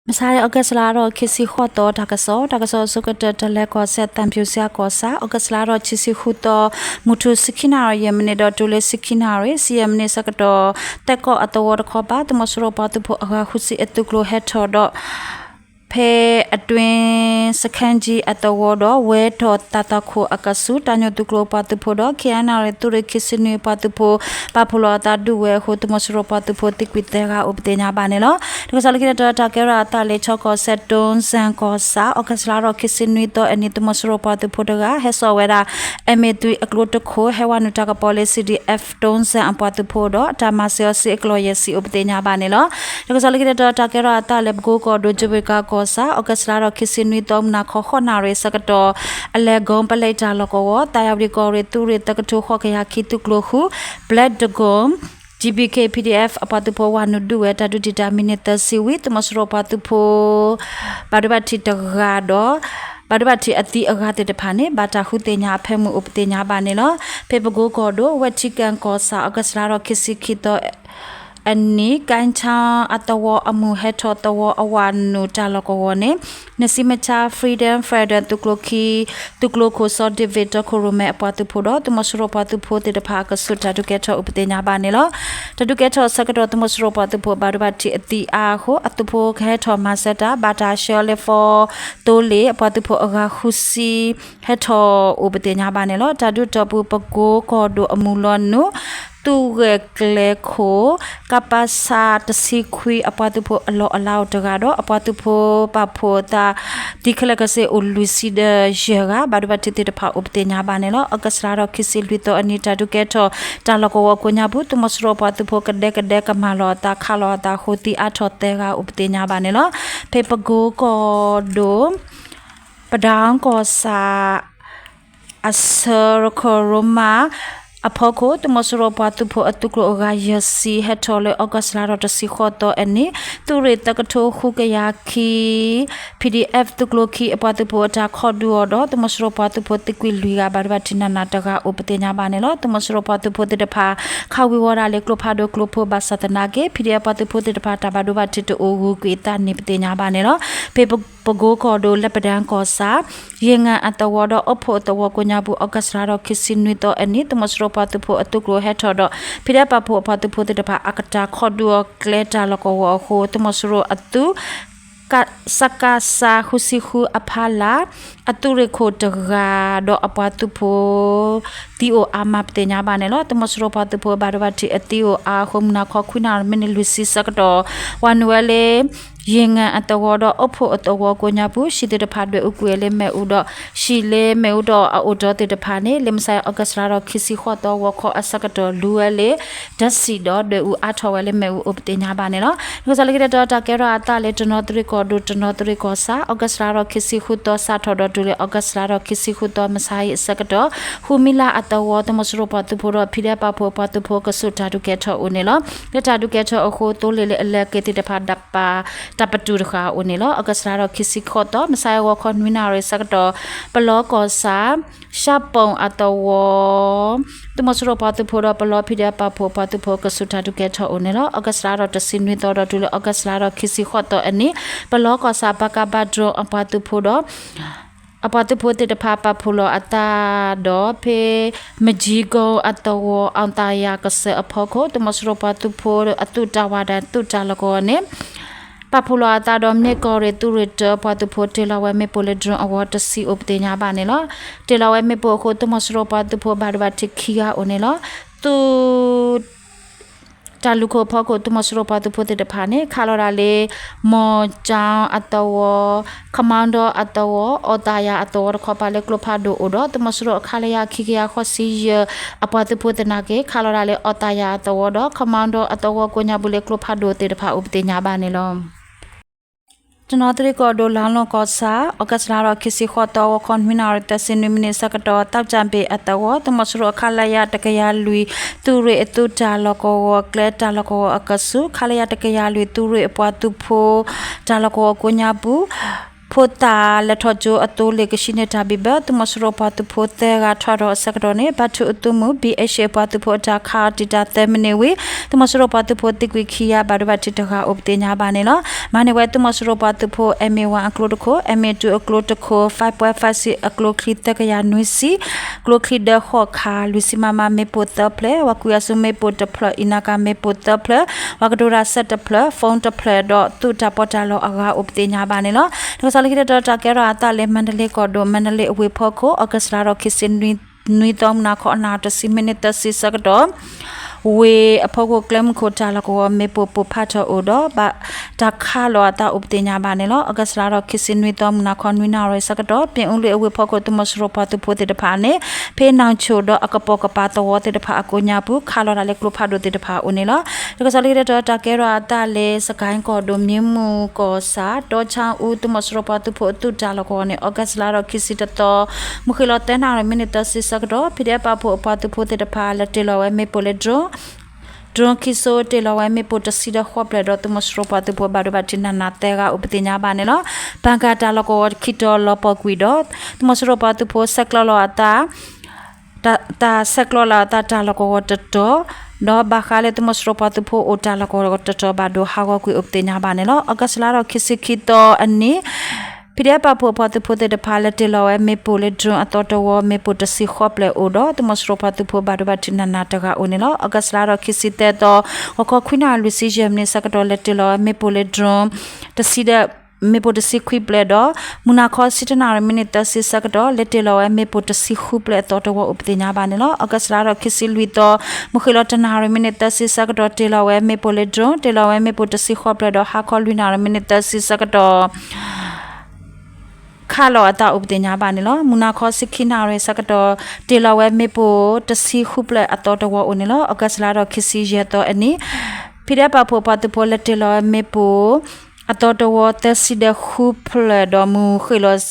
မဆါအံၤ August လါထီၣ်ခံဆံဃိးသီ တၢ်ကစီၣ်, တၢ်ကစီၣ်အဆိကတၢၢ် တလဲၤကီၢ်စဲၣ် သံဖြူဇရပ်ကီၢ်ဆၣ်, August လါထီၣ်ခံဆံဃုသီ မုၢ်ထူၣ်ဆံခံနၣ်ရံၣ် ယဲၢ်မံးနံးဒီးတုၤလၢ ဆံခံနၣ်ရံၣ် ဆံယဲၢ်မံးနံးဆၢကတီၢ် သဲကီၢ်အသဝီတခီပၤ သုးမီၤစိရိၤပှၤသုးဖိအဂၤဃုဆံအသုးကျိၤဟဲထီၣ်ဒီး ဖဲအတွင်း စခန်းကြီး အသဝီဒီး ဝဲထီၣ်တၢ်သွၣ်ခိၣ်အကဆူး တၢ်ညိၣ်သုးကျိၤပှၤသုးဖိဒီး ခ့ၣ်အဲၣ်ယူၣ် သုးရ့ၣ်ခံဆံနွံအပှၤသုးဖိ ပာ်ဖှိၣ်လီၤအသးဒုးဝဲအဃိ သုးမီၤစိရိၤပှၤသုးဖိသံကွံာ်သၢဂၤအိၣ်ပသ့ၣ်ညါဘၣ်န့ၣ်လီၤ. တၢ်ကစီၣ်လၢခံတတီၤ တၢ်ကဲထီၣ်အသးလၢ ခၠ့ၣ်ကီၢ်စဲၣ် တုံစၣ်ကီၢ်ဆၣ်, August လါထီၣ်ခံဆံနွံသီအနံၤ သုးမီၤစိရိၤပှၤသုးဖိတဂၤ ဟဲစိာ်ဝဲဒၣ် M A three အကျိတခိၣ် ဟဲဝဲနုာ်တၢ်ကပီၤလၢ C D F တုံစၣ်အပှၤသုးဖိဒီး တၢ်မၤစၢၤအီၤစ့အကလီၢ်ယဲၢ်ဆံအိၣ်ပသ့ၣ်ညါဘၣ်န့ၣ်လီၤ. တၢ်ကစီၣ်လၢခံတတီၤ တၢ်ကဲထီၣ်အသးလၢ ပကိကီၢ်ဒိၣ် ကၠိဘ့ၣ်ကၤကီၢ်ဆၣ်, August လါထီၣ်ခံဆံနွံသီ မုၢ်နၤခီဃိးနၣ်ရံၣ်ဆၢကတီၢ် အလဲၤကိပလဲတၢ်လီၢ်ကဝီၤ သၢယၤဝတံၣ်ကီၢ်ရ့ၣ် သုးရ့ၣ်သၢကထိဃိးကယၤခံ သုးကျိၤဃု Black Dragon G B K P D F အပှၤသုးဖိဝၤနုာ်ဒုးဝဲ တၢ်ဒုးတံာ်တာ်မံးနံးသၢဆံဝံၤ သုးမီၤစိရိၤပှၤသုးဖိ ဘၣ်ဒိဘၣ်ထံးတဂၤဒီး ဘၣ်ဒိဘၣ်ထံးအသံအဂၤသ့ၣ်တဖၣ်န့ၣ် ဘၣ်တၢ်ဃုသ့ၣ်ညါအဖၢမုၢ်အိၣ်ပသ့ၣ်ညါဘၣ်န့ၣ်လီၤ. ဖဲပကိကီၢ်ဒိၣ် ဝဲထံကၣ်ကီၢ်ဆၣ် August လါထီၣ်ခံဆံခံသီ အနံၤ ကၣ်ဆၣ်အသဝီအမုၢ်ဟဲထီၣ်သဝီအဝၤနုာ်တၢ်လီၢ်ကဝီၤန့ၣ် နစံမဆါ Freedom Fighter သုးကျိၤခံ သုးကျိၤခိၣ်စီၤဒ့ၣ်ဝ့ၣ်တီခိၣ်ရိၣ်မဲအပှၤသုးဖိဒီး သုးမီၤစိရိၤပှၤသုးဖိသ့ၣ်တဖၣ်အကဆူး တၢ်ဒုးကဲထီၣ်အိၣ်ပသ့ၣ်ညါဘၣ်န့ၣ်လီၤ. တၢ်ဒုးကဲထီၣ်အဆၢကတီၢ် သုးမီၤစိရိၤပှၤသုးဖိဘၣ်ဒိဘၣ်ထံးအသံအါအဃိ အသုးဖိကဟဲထီၣ်မၤစၢၤတၢ် ဘၣ်တၢ်ဆှၢလၢ ဖီသိလ့ၣ် အပှၤသုးဖိအဂၤဃုဆံ ဟဲထီၣ်အိၣ်ပသ့ၣ်ညါဘၣ်န့ၣ်လီၤ. တၢ်ဒုးတီၢ်ပူၤ ပကိကီၢ်ဒိၣ်အမုၢ်လီၤနုာ် သုးဂဲၤကျဲခိၣ် ကပစ တဆံခွံ အပှၤသုးဖိအလီၢ်အလၤအိၣ်တဂၤဒီး အပှၤသုးဖိပာ်ဖှိၣ်အသး သံခဲလၢာ်ခဲဆ့အိၣ်လွံၢ်ဆံဒီးယဲၢ်ဂၤ ဘၣ်ဒိဘၣ်ထံးသ့ၣ်တဖၣ်အိၣ်ပသ့ၣ်ညါဘၣ်န့ၣ်လီၤ. August လါထီၣ်ခံဆံလွံၢ်သီအနံၤ တၢ်ဒုးကဲထီၣ်တၢ်လီၢ်ကဝီၤကိးညါပူၤ သုးမီၤစိရိၤပှၤသုးဖိကဒဲကဒဲကမၤလီၤအသးခးလီၤအသးအဃိ သံအါထီၣ်သၢဂၤအိၣ်ပသ့ၣ်ညါဘၣ်န့ၣ်လီၤ. ဖဲပကိကီၢ်ဒိၣ် ပဒၢကီၢ်ဆၣ် အဆၢရခၢၣ်ရိမး အဖီခိၣ် သုးမီၤစိရိၤပှၤသုးဖိအသုးကျိၤအဂၤယဲၢ်ဆံ ဟဲထီၣ်လၢ August လါထီၣ်တဆံဃိးသီအနံၤ သုးရ့ၣ်သၢကထိဃုကယၤခံ P D F သုးကျိၤခံ အပှၤသုးဖိအတၢ်ခိးဒုးအီၤဒီး သုးမီၤစိရိၤပှၤသုးဖိသံကွံာ်လွံၢ်ဂၤ ဘၣ်ဒိဘၣ်ထံးနးနးတဂၤအိၣ်ပသ့ၣ်ညါဘၣ်န့ၣ်လီၤ. သုးမီၤစိရိၤပှၤသုးဖိသ့ၣ်တဖၣ် ခးဝံၤဝီၤဒၣ်လၢကျိဖးဒိၣ်ကျိဖိဘၣ်ဆၣ်သနာ်က့ P D F ပှၤသုးဖိသ့ၣ်တဖၣ်တၢ်ဘၣ်ဒိဘၣ်ထံးတအိၣ်ဂုၤကွံာ်အသးန့ၣ်ပသ့ၣ်ညါဘၣ်န့ၣ်လီၤ. ဖဲပကိကီၢ်ဒိၣ် လၢပဒၢကီၢ်ဆၣ် ယ့ၣ်ငၣ်အသဝီဒီးအိၣ်ဖှိၣ်အသဝီကိးညါပူၤ August လါထီၣ်ခံဆံနွံသီအနံၤ သုးမီၤစိရိၤပှၤသုးဖိအသုးကျိၤဟဲထီၣ်ဒီး P D F ပာ်ဖှိၣ်အပှၤသုးဖိသ့ၣ်တဖၣ် အကတၢ်ခိးဒုးအီၤကျဲတၢ်လီၢ်ကဝီၤအဃိ သုးမီၤစိရိၤအသုး စကစ ဃုဆံဃုအဖီလာ် အသုးရ့ၣ်ခိၣ်တဂၤဒီးအပှၤသုးဖိ သံအိၣ်အါမးပသ့ၣ်ညါဘၣ်န့ၣ်လီၤ. သုးမီၤစိရိၤပှၤသုးဖိဘၣ်ဒိဘၣ်ထံးအသံအိၣ်အါအဃိ မုၢ်နၤခီခွံနၣ်ရံၣ်မံးနံးလွံၢ်ဆံဆၢကတီၢ် ဝၤနုာ်ဝဲလၢ ယ့ၣ်ငၣ်အသဝီဒီးအိၣ်ဖှိၣ်အသဝီကိးညါပူၤ ဟံၣ်သ့ၣ်တဖၣ်ဒွဲၣ်အူကွံာ်ဝဲလၢမ့ၣ်အူဒီး ဟံၣ်လၢမ့ၣ်အူဒီးအအိၣ်ဒီးသ့ၣ်တဖၣ်န့ၣ် လၢမုၢ်ဆါအံၤ August လါထီၣ်ခံဆံဃိးသီ ဂီၤခီအဆၢကတီၢ် လူၤဝဲလၢ ဓာတ်ဆီ ဒီးဒွဲၣ်အူအါထီၣ်ဝဲလၢမ့ၣ်အူအိၣ်ပသ့ၣ်ညါဘၣ်န့ၣ်လီၤ. တၢ်ကစီၣ်လၢခံတတီၤ တၢ်ကဲထီၣ်အသးလၢတနီသရ့ၣ်ကီၢ်ဒိၣ် တနီသရ့ၣ်ကီၢ်ဆၣ် August လါထီၣ်ခံဆံဃုသီ စးထီၣ်ဒီးတုၤလၢ August လါထီၣ်ခံဆံဃုသီ မုၢ်ဆါအံၤအဆၢကတီၢ် ဃုမံလါအသဝီ သုးမီၤစိရိၤပှၤသုးဖိဒီး ဖံးဒဲးပာ်ဖှိၣ်အပှၤသုးဖိကဆူးတၢ်ဒုးကဲထီၣ်အိၣ်န့ၣ်လီၤ. လၢတၢ်ဒုးကဲထီၣ်အဃိ သိလ့ၣ်လၢအလဲၤက့ၤသ့ၣ်တဖၣ် တၢ်ပတုာ်တဃၣ်အိၣ်န့ၣ်လီၤ. August လါထီၣ်ခံဆံဃိးသီ မုၢ်ဆါအံၤ ဂီၤခီနွံနၣ်ရံၣ်ဆၢကတီၢ် ပလီကီၢ်ဆၣ် ရှၢပိၣ်အသဝီ သုးမီၤစိရိၤပှၤသုးဖိဒီး ပလီဖံးဒဲးပာ်ဖှိၣ်အပှၤသုးဖိကဆူးတၢ်ဒုးကဲထီၣ်အိၣ်န့ၣ်လီၤ. August လါထီၣ်တဆံနွံသီဒီးတုၤလၢ August လါထီၣ်ခံဆံဃိးသီအနံၤ ပလီကီၢ်ဆၣ် ပကဘ drone အပှၤသုးဖိဒီး အပှၤသုးဖိသ့ၣ်တဖၣ်ပာ်ဖှိၣ်လီၤအသးဒီး ဖဲမကၠံကိအသဝီ အောင်သာယာကစၢၢ်အဖီခိၣ် သုးမီၤစိရိၤပှၤသုးဖိအသုးတၢ်ဝးဒၣ်သုးတၢ်လီၢ်ကဝီၤန့ၣ် ပာ်ဖှိၣ်လီၤအသးဒီး မ့ၢ်ကီၢ်ရ့ၣ်သုးရ့ၣ်တၢအပှၤသုးဖိတ့ၢ်လီၤဝဲမ့ၣ်ပိၢ်လၢ drone အဂီၢ်တဆံအိၣ်ပသ့ၣ်ညါဘၣ်န့ၣ်လီၤ. တ့ၢ်လီၤဝဲမ့ၣ်ပိၢ်အဃိ သုးမီၤစိရိၤပှၤသုးဖိဘၣ်ဒိဘၣ်ထံးခံဂၤအိၣ်န့ၣ်လီၤ. သုး တၢ်လူၢ်ခိၣ်အဖီခိၣ် သုးမီၤစိရိၤပှၤသုးဖိသ့ၣ်တဖၣ်န့ၣ် ခးလီၤဒၣ်လၢ မီၢ်ကၠီအသဝီ ခမီဒီအသဝီ အီၣ်သးယၤအသဝီတခီပၤလၢကျိဖးဒိၣ်အိၣ်ဒီး သုးမီၤစိရိၤအခါလၢယၤခံကယၤဃိးဆံယဲၢ် အပှၤသုးဖိသနာ်က့ ခးလီၤဒၣ်လၢအီၣ်သးယၤအသဝီဒီး ခမီဒီအသဝီကိးညါပူၤလၢကျိဖးဒိၣ်သ့ၣ်တဖၣ်အိၣ်ပသ့ၣ်ညါဘၣ်န့ၣ်လီၤ. တနီသရ့ၣ်ကီၢ်ဒိၣ် လါလီၢ်ကီၢ်ဆၣ် August လါထီၣ်ခံဆံဃိးသီ ဂီၤခီနွံနၣ်ရံၣ်သၢဆံနွံမံးနံးဆၢကတီၢ် သီကၠၣ်ဘ့ၣ်အသဝီ သုးမီၤစိရိၤအခါလၢယၤတကယၤလွံၢ် သုးရ့ၣ်အသုးတၢ်လီၢ်ကဝီၤကျဲတၢ်လီၢ်ကဝီၤအကဆူး ခါလၢယၤတကယၤလွံၢ် သုးရ့ၣ်အပှၤသုးဖိ တၢ်လီၢ်ကဝီၤကိးညါပူၤ ဖိသၣ်လဲၤထီၣ်ကၠိအသိလ့ၣ်ကဆံန့ၢ်တၢ်ဘံၣ်ဘၢ, သုးမီၤစိရိၤပှၤသုးဖိသၢဂၤထီၣ်ထီၣ်အဆၢကတီၢ်န့ၣ် ဘါထုအသုးမုၢ် ဘံၣ်အ့ၣ်ၡ့ၣ် အပှၤသုးဖိအတၢ်ခးအီၤတံာ်တာ်သၢမံးနံးဝံၤ သုးမီၤစိရိၤပှၤသုးဖိသံကွံာ်ခံဂၤ ဘၣ်ဒိဘၣ်ထံးတဂၤအိၣ်ပသ့ၣ်ညါဘၣ်န့ၣ်လီၤ. မၤန့ၢ်ဝဲသုးမီၤစိရိၤပှၤသုးဖိ M A one အကျိတခိၣ်, M A two အကျိတခိၣ်, five point five six အကျိချံသၢကယၤနွံဆံ, ကျိချံဒၢဃိးခး, လွံၢ်ဆံ MM မ့ၣ်ပိၢ်သၢဖျၢၣ်, ဝၤကွံအၤဆူမ့ၣ်ပိၢ်တဖျၢၣ်, အံၤနါကၤမ့ၣ်ပိၢ်သၢဖျၢၣ်, ဝၤကတိၤတၢ်စဲးတဖျၢၣ်, phone တဖျၢၣ်ဒီးသုးတၢ်ပီးတၢ်လီအဂၤအိၣ်ပသ့ၣ်ညါဘၣ်န့ၣ်လီၤ. တၢ်ကစီၣ်လၢခံတတီၤ တၢ်ကဲထီၣ်အသးလၢ မါဒလ့ကီၢ်ဒိၣ် မါဒလ့အဝ့ၢ်ဖီခိၣ် August လါထီၣ်ခံဆံနွံသီ မုၢ်နၤခီ နၣ်ရံၣ်တဆံ မံးနံးသၢဆံဆၢကတီၢ် ဝ့ၢ်အဖီခိၣ်ကျဲမုၢ်ခိၣ်တၢ်လီၢ်ကဝီၤ မ့ၣ်ပိၢ်ပိၢ်ဖးထီၣ်အိၣ်ဒီး ဘၣ်တၢ်ခးလီၤအသးအိၣ်ပသ့ၣ်ညါဘၣ်န့ၣ်လီၤ. August လါထီၣ်ခံဆံနွံသီ မုၢ်နၤခီ နွံနၣ်ရံၣ်ဆၢကတီၢ် ပၠ့ၣ်အူလ့ၣ်အဝ့ၢ်ဖီခိၣ် သုးမီၤစိရိၤပှၤသုးဖိသ့ၣ်တဖၣ်န့ၣ် ဖဲနၣ်ဆိၣ်ဒီးအကပိာ်ကပၤသဝီသ့ၣ်တဖၣ်အကိးညါပူၤ ခးလီၤတၢ်လၢကျိဖးဒိၣ်သ့ၣ်တဖၣ်အအိၣ်န့ၣ်လီၤ. တၢ်ကစီၣ်လၢခံတတီၤ တၢ်ကဲထီၣ်အသးလၢ စကဲၣ်ကီၢ်ဒိၣ် မံမုၢ်ကီၢ်ဆၣ် တီဆါအူ သုးမီၤစိရိၤပှၤသုးဖိအသုးတၢ်လီၢ်ကဝီၤန့ၣ် August လါထီၣ်ခံဆံတသီ မုၢ်ဃ့ၢ်လီၤသၢနၣ်ရံၣ် မံးနံးသၢဆံဆၢကတီၢ် ဖံးဒဲးပာ်ဖှိၣ်အပှၤသုးဖိသ့ၣ်တဖၣ် လဲၤတ့ၢ်လီၤဝဲမ့ၣ်ပိၢ်လၢ drone, drone ခံစိတ့ၢ်လီၤဝဲမ့ၣ်ပိၢ်တဆံဒီးဃိးဖျၢၣ်ဒီး သုးမီၤစိရိၤပှၤသုးဖိဘၣ်ဒိဘၣ်ထံးနးနးသၢဂၤအိၣ်ပသ့ၣ်ညါဘၣ်န့ၣ်လီၤ. ဘၣ်ကၤတၢ်လီၢ်ကဝီၤခံတီၤလီၤပှီၢ်ကွံာ်ဒီး သုးမီၤစိရိၤပှၤသုးဖိဆဲးကျိးလီၤအသး တၢ်ဆဲးကျိးလီၤအသးတၢ်လီၢ်ကဝီၤတတီၤ ဒီးဘၣ်ဃးလၢသုးမီၤစိရိၤပှၤသုးဖိအိၣ်တၢ်လီၢ်ကဝီၤတတီၤဘၣ်ဒိဟးဂီၤကွံာ်အိၣ်ပသ့ၣ်ညါဘၣ်န့ၣ်လီၤ. August လါထီၣ်ခံဆံခံသီအနံၤ ဖံးဒဲးပာ်ဖှိၣ်အပှၤသုးဖိသ့ၣ်တဖၣ် လဲၤတ့ၢ်လီၤဝဲမ့ၣ်ပိၢ်လၢ drone အသီတဝီ မ့ၣ်ပိၢ်တဆံဃိးဖျၢၣ်အိၣ်ဒီး သုးမီၤစိရိၤပှၤသုးဖိဘၣ်ဒိဘၣ်ထံးနးနးတဂၤအိၣ်န့ၣ်လီၤ. August လါထီၣ်ခံဆံသၢသီ ဂီၤခီခွံနၣ်ရံၣ် လွံၢ်ဆံယဲၢ်မံးနံးဆၢကတီၢ် လဲၤတ့ၢ်လီၤဝဲမ့ၣ်ပိၢ်လၢ drone တဆံဒီး မ့ၣ်ပိၢ်တဆံခွံဖျၢၣ်ဒီး မုၢ်နၤခီဆံတၢနၣ်ရံၣ် မံးနံးသၢဆံဆၢကတီၢ် လဲၤတ့ၢ်လီၤဝဲမ့ၣ်ပိၢ်တဆံဃုဖျၢၣ်အသီတဝီအိၣ်ပသ့ၣ်ညါဘၣ်န့ၣ်လီၤ. August လါထီၣ်ခံဆံလွံၢ်သီ မုၢ်ဃ့ၢ်လီၤတနၣ်ရံၣ် မံးနံးသၢဆံဆၢကတီၢ် တ့ၢ်လီၤဝဲမ့ၣ်ပိၢ်လၢ drone တ့ၢ်လီၤဝဲမ့ၣ်ပိၢ်တဆံဃိးဖျၢၣ်ဒီး ဟါခီလွံၢ်နၣ်ရံၣ် မံးနံးသၢဆံဆၢကတီၢ် ခးလီၤအသးအိၣ်ပသ့ၣ်ညါဘၣ်န့ၣ်လီၤ. မုၢ်နၤခီဆံခံနၣ်ရံၣ်ဆၢကတီၢ် တ့ၢ်လီၤဝဲမ့ၣ်ပိၢ်တဆံဃုဖျၢၣ်အသီတဝီအိၣ်န့ၣ်လီၤ. August လါထီၣ်ခံဆံယဲၢ်သီအနံၤ ဖံးဒဲးပာ်ဖှိၣ်အပှၤသုးဖိ လဲၤတ့ၢ်လီၤဝဲမ့ၣ်ပိၢ် အသီတဝီ သၢဆံဒီးဃုဖျၢၣ်ဒီး မုၢ်ဃ့ၢ်လီၤ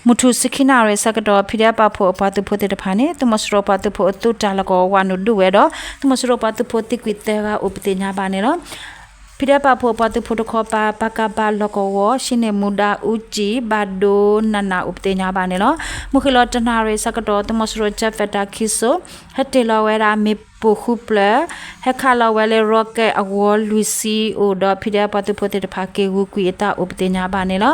မုၢ်ထူၣ်ဆံခံနၣ်ရံၣ်ဆၢကတီၢ် ဖံးဒဲးပာ်ဖှိၣ်အပှၤသုးဖိသ့ၣ်တဖၣ်န့ၣ် သုးမီၤစိရိၤပှၤသုးဖိအသုးတၢ်လီၢ်ကဝီၤဝးနုာ်ဒုးဝဲဒီး သုးမီၤစိရိၤပှၤသုးဖိသံကွံာ်သၢဂၤအိၣ်ပသ့ၣ်ညါဘၣ်န့ၣ်လီၤ. ဖံးဒဲးပာ်ဖှိၣ်အပှၤသုးဖိတခီပၤ ပကဖ လီၢ်ကဝီၤ ဟံးန့ၢ်မူဒါအူကၠံ ဘၣ်ဒိနးနးအိၣ်ပသ့ၣ်ညါဘၣ်န့ၣ်လီၤ. မုၢ်ဃ့ၢ်လီၤတနၣ်ရံၣ်ဆၢကတီၢ် သုးမီၤစိရိၤ Jet Fighter ခံစိ ဟဲတ့ၢ်လီၤဝဲဒၣ်မ့ၣ်ပိၢ်ဃုဖျၢၣ် ဟဲခးလီၤဝဲလၢ rocket အဂီၤလွံၢ်ဆံအိၣ်ဒီး ဖံးဒဲးပှၤသုးဖိသ့ၣ်တဖၣ်က့ၤဂုာ်ကွံာ်အသးအိၣ်ပသ့ၣ်ညါဘၣ်န့ၣ်လီၤ.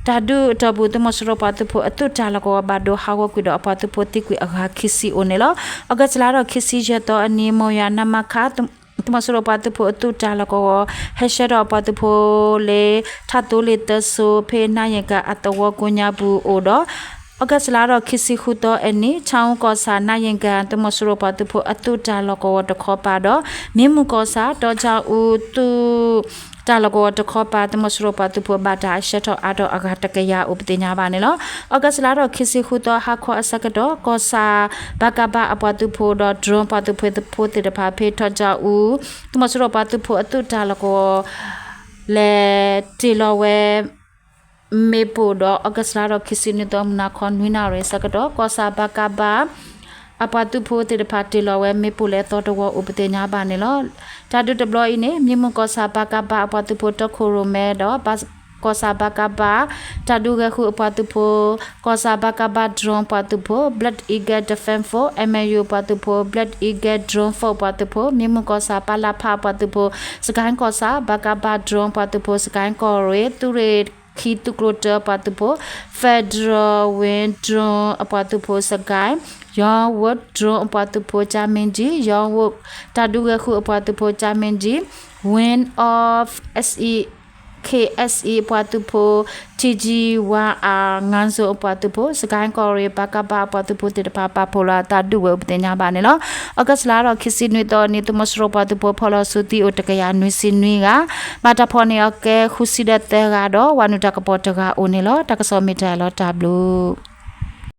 တၢ်ဒုးအတီၢ်ပူၤ သုးမီၤစိရိၤပှၤသုးဖိအသုးတၢ်လီၢ်ကဝီၤဘၣ်ဒိဟးဂီၤကွံာ်ဒီး အပှၤသုးဖိသံကွံာ်အဂၤခံဆံအိၣ်န့ၣ်လီၤ. August လါထီၣ်ခံဆံယဲၢ်သီအနံၤ မိၢ်ယွၤနါမါခါ သုးမီၤစိရိၤပှၤသုးဖိအသုးတၢ်လီၢ်ကဝီၤ ဟဲဆှၢထီၣ်အပှၤသုးဖိလၢ ထးသိလ့ၣ်သၢစိ ဖဲနါယ့ၣ်ကၤအသဝီကိးညါပူၤအိၣ်ဒီး August လါထီၣ်ခံဆံဃုသီအနံၤ ဆၣ်အူကီၢ်ဆၣ် နါယ့ၣ်ကၤ သုးမီၤစိရိၤပှၤသုးဖိအသုးတၢ်လီၢ်ကဝီၤတခီပၤဒီး မံမုၢ်ကီၢ်ဆၣ် တီဆၣ်အူသုး တၢ်လီၢ်ကဝီၤတခီပၤ သုးမီၤစိရိၤပှၤသုးဖိဘၣ်တၢ်အရှဲထီၣ်အါထီၣ်အဂၤတကယၤအိၣ်ပသ့ၣ်ညါဘၣ်န့ၣ်လီၤ. August လါထီၣ်ခံဆံဃုသီ ဟါခီအဆၢကတီၢ် ကီၢ်ဆၣ် ပကဖ အပှၤသုးဖိဒီး drone ပှၤသုးဖိသ့ၣ်တဖၣ် ဖဲတီဆၣ်အူ သုးမီၤစိရိၤပှၤသုးဖိအသုးတၢ်လီၢ်ကဝီၤ လဲၤတ့ၢ်လီၤဝဲ မ့ၣ်ပိၢ်ဒီး August လါထီၣ်ခံဆံနွံသီ မုၢ်နၤခီ နွံနၣ်ရံၣ်ဆၢကတီၢ် ကီၢ်ဆၣ် ပကဖ အပှၤသုးဖိသ့ၣ်တဖၣ် တ့ၢ်လီၤဝဲမ့ၣ်ပိၢ်လၢအသီတဝီအိၣ်ပသ့ၣ်ညါဘၣ်န့ၣ်လီၤ. တၢ်ဒုးတဘျီအံၤန့ၣ် မံမုၢ်ကီၢ်ဆၣ် ပကဖ အပှၤသုးဖိတီခိၣ်ရိၣ်မဲဒီး ကီၢ်ဆၣ် ပကဖ တၢ်ဒုးဂဲၤဃုအပှၤသုးဖိ ကီၢ်ဆၣ် ပကဖ drone ပှၤသုးဖိ Black Eagle Defense Force, M L U ပှၤသုးဖိ Black Eagle Drone Force ပှၤသုးဖိ မံမုၢ်ကီၢ်ဆၣ် ပလဖ အပှၤသုးဖိ စကဲၣ်ကီၢ်ဆၣ် ပကဖ drone ပှၤသုးဖိ စကဲၣ်ကီၢ်ရ့ၣ် သုးရ့ၣ်ခံသုးကျိၤတၢ ပှၤသုးဖိ Federal Wing Drone အပှၤသုးဖိ စကဲၣ် Yongwood Drone အပှၤသုးဖိ ကၠါမ့ၢ်ကၠံ Yongwood တၢ်ဒုးဂဲၤဃုအပှၤသုးဖိ ကၠါမ့ၢ်ကၠံ Wing of S E K S E အပှၤသုးဖိ T G one R Nganzo အပှၤသုးဖိ စကဲၣ်ကီၢ်ရ့ၣ် ပကဖ အပှၤသုးဖိသ့ၣ်တဖၣ် ပာ်ဖှိၣ်လီၤအသးဒုးဝဲအိၣ်ပသ့ၣ်ညါဘၣ်န့ၣ်လီၤ. August လါထီၣ်ခံဆံနွံသီအနံၤ သုးမီၤစိရိၤပှၤသုးဖိဖီၣ်လီၤစုသံအိၣ်တကယၤနွံဆံနွံဂၤ ဘၣ်တၢ်ဖီၣ်န့ၢ်အီၤကဲဃုဆံဒီးသၢဂၤဒီး ဝးနုာ်တၢ်ကပီၤတဂၤအိၣ်န့ၣ်လီၤ. တၢ်ကစီၣ်မ့ၢ်တၢ်အံၤလီၤ တၢ်ဘျုး